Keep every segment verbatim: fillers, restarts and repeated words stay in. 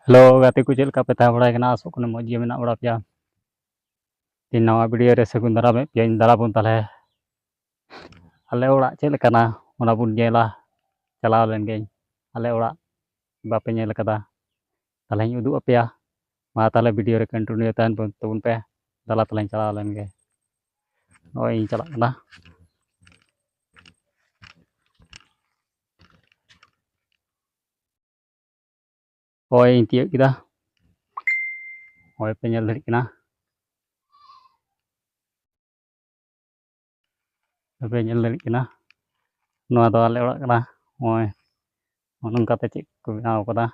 Hello ᱜᱟᱛᱮ ᱠᱚ, ᱪᱮᱫ ᱞᱮᱠᱟ ᱯᱮ ᱛᱟᱦᱮᱸ ᱵᱟᱲᱟᱭ ᱠᱟᱱᱟ? ᱟᱥᱚᱜ ᱠᱟᱱᱟ ᱢᱚᱡᱽ ᱜᱮ ᱢᱮᱱᱟᱜ ᱵᱟᱲᱟ ᱯᱮᱭᱟ᱾ ᱛᱮᱦᱮᱧ ᱱᱟᱣᱟ ᱵᱷᱤᱰᱤᱭᱳ ᱨᱮ ᱥᱟᱹᱜᱩᱱ ᱫᱟᱨᱟᱢᱮᱫ ᱯᱮᱭᱟᱧ᱾ ᱫᱟᱨᱟ ᱵᱚᱱ ᱛᱟᱦᱞᱮ ᱟᱞᱮ ᱚᱲᱟᱜ ᱪᱮᱫ ᱞᱮᱠᱟᱱᱟ, ᱚᱱᱟ ᱵᱚᱱ ᱧᱮᱞᱟ᱾ ᱪᱟᱞᱟᱣ ᱞᱮᱱ ᱜᱮᱧ ᱟᱞᱮ ᱚᱲᱟᱜ, ᱵᱟᱯᱮ ᱧᱮᱞ ᱠᱟᱫᱟ, ᱛᱟᱦᱞᱮᱧ ᱩᱫᱩᱜ ᱟᱯᱮᱭᱟ᱾ ᱢᱟ ᱛᱟᱦᱞᱮ ᱵᱷᱤᱰᱤᱭᱳ ᱨᱮ ᱠᱚᱱᱴᱤᱱᱤᱭᱩ ᱛᱟᱦᱮᱱ ᱵᱚᱱ ᱛᱟᱵᱚᱱ ᱯᱮ᱾ ᱫᱟᱞᱟ ᱛᱟᱦᱞᱮᱧ ᱪᱟᱞᱟᱣ ᱞᱮᱱ ᱜᱮ᱾ ᱱᱚᱜᱼᱚᱭ ᱤᱧ ᱪᱟᱞᱟᱜ ᱠᱟᱱᱟ᱾ ᱦᱳᱭ, ᱤᱧ ᱛᱤᱭᱳᱜ ᱠᱮᱫᱟ᱾ ᱦᱳᱭ, ᱯᱮ ᱧᱮᱞ ᱫᱟᱲᱮᱭᱟᱜ ᱠᱟᱱᱟ᱾ ᱯᱮ ᱧᱮᱞ ᱫᱟᱲᱮᱭᱟᱜ ᱠᱟᱱᱟ, ᱱᱚᱣᱟ ᱫᱚ ᱟᱞᱮ ᱚᱲᱟᱜ ᱠᱟᱱᱟ᱾ ᱱᱚᱜᱼᱚᱭ ᱱᱚᱜᱼᱚ ᱱᱚᱝᱠᱟᱛᱮ ᱪᱮᱫ ᱠᱚ ᱵᱮᱱᱟᱣ ᱠᱟᱫᱟ,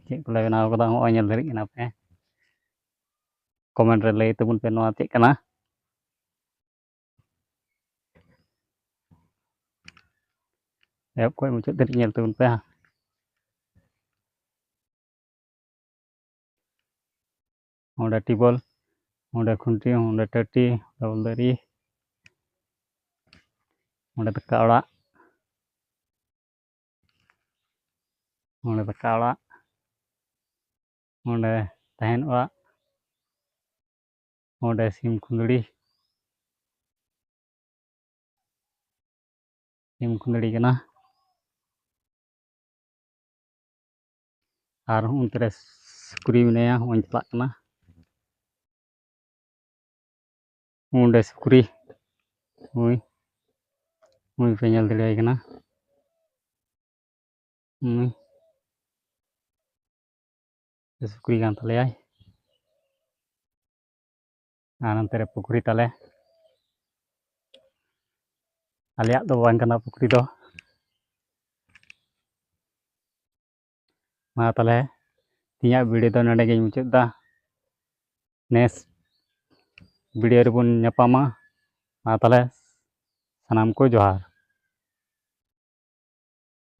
ᱪᱮᱫ ᱠᱚᱞᱮ ᱵᱮᱱᱟᱣ ᱠᱟᱫᱟ, ᱱᱚᱜᱼᱚᱭ ᱧᱮᱞ ᱫᱟᱲᱮᱭᱟᱜ ᱠᱟᱱᱟ ᱯᱮ᱾ ᱠᱚᱢᱮᱱᱴ ᱨᱮ ᱞᱟᱹᱭ ᱛᱟᱵᱚᱱ ᱯᱮ, ᱱᱚᱣᱟ ᱪᱮᱫ ᱠᱟᱱᱟ? ᱮᱦᱚᱵ ᱠᱷᱚᱱ ᱢᱩᱪᱟᱹᱫ ᱫᱷᱟᱹᱨᱤᱡ ᱧᱮᱞ ᱛᱟᱵᱚᱱ ᱯᱮ᱾ ᱚᱸᱰᱮ ᱴᱮᱵᱚᱞ, ᱚᱸᱰᱮ ᱠᱷᱩᱱᱴᱤ, ᱚᱸᱰᱮ ᱴᱟᱹᱴᱤ, ᱰᱚᱵᱚᱞ ᱫᱟᱨᱮ, ᱚᱸᱰᱮ ᱫᱟᱠᱟ ᱚᱲᱟᱜ, ᱚᱸᱰᱮ ᱫᱟᱠᱟ ᱚᱲᱟᱜ, ᱚᱸᱰᱮ ᱛᱟᱦᱮᱱ ᱚᱲᱟᱜ, ᱚᱸᱰᱮ ᱥᱤᱢ ᱠᱷᱩᱸᱫᱽᱲᱤ, ᱥᱤᱢ ᱠᱷᱩᱸᱫᱽᱲᱤ ᱠᱟᱱᱟ᱾ ᱟᱨ ᱚᱱᱛᱮ ᱨᱮ ᱥᱩᱠᱨᱤ ᱢᱮᱱᱟᱭᱟ, ᱦᱚᱸᱜᱼᱚᱭ ᱪᱟᱞᱟᱜ ᱠᱟᱱᱟ᱾ ᱚᱸᱰᱮ ᱥᱩᱠᱨᱤ, ᱦᱳᱭ, ᱦᱳᱭ, ᱯᱮ ᱧᱮᱞ ᱫᱟᱲᱮᱭᱟᱭ ᱠᱟᱱᱟ᱾ ᱦᱳᱭ, ᱥᱩᱠᱨᱤ ᱠᱟᱱ ᱛᱟᱞᱮᱭᱟᱭ᱾ ᱟᱨ ᱱᱚᱱᱛᱮ ᱨᱮ ᱯᱩᱠᱷᱨᱤ ᱛᱟᱞᱮ᱾ ᱟᱞᱮᱭᱟᱜ ᱫᱚ ᱵᱟᱝ ᱠᱟᱱᱟ ᱯᱩᱠᱷᱨᱤ ᱫᱚ᱾ ᱢᱟ ᱛᱟᱦᱞᱮ, ᱛᱮᱦᱮᱧᱟᱜ ᱵᱷᱤᱰᱤᱭᱳ ᱫᱚ ᱱᱚᱰᱮ ᱜᱤᱧ ᱢᱩᱪᱟᱹᱫ ᱮᱫᱟ᱾ ᱱᱮᱠᱥᱴ ᱵᱷᱤᱰᱤᱭᱳ ᱨᱮᱵᱚᱱ ᱧᱟᱯᱟᱢᱟ᱾ ᱢᱟ ᱛᱟᱦᱞᱮ, ᱥᱟᱱᱟᱢ ᱠᱚ ᱡᱚᱦᱟᱨ᱾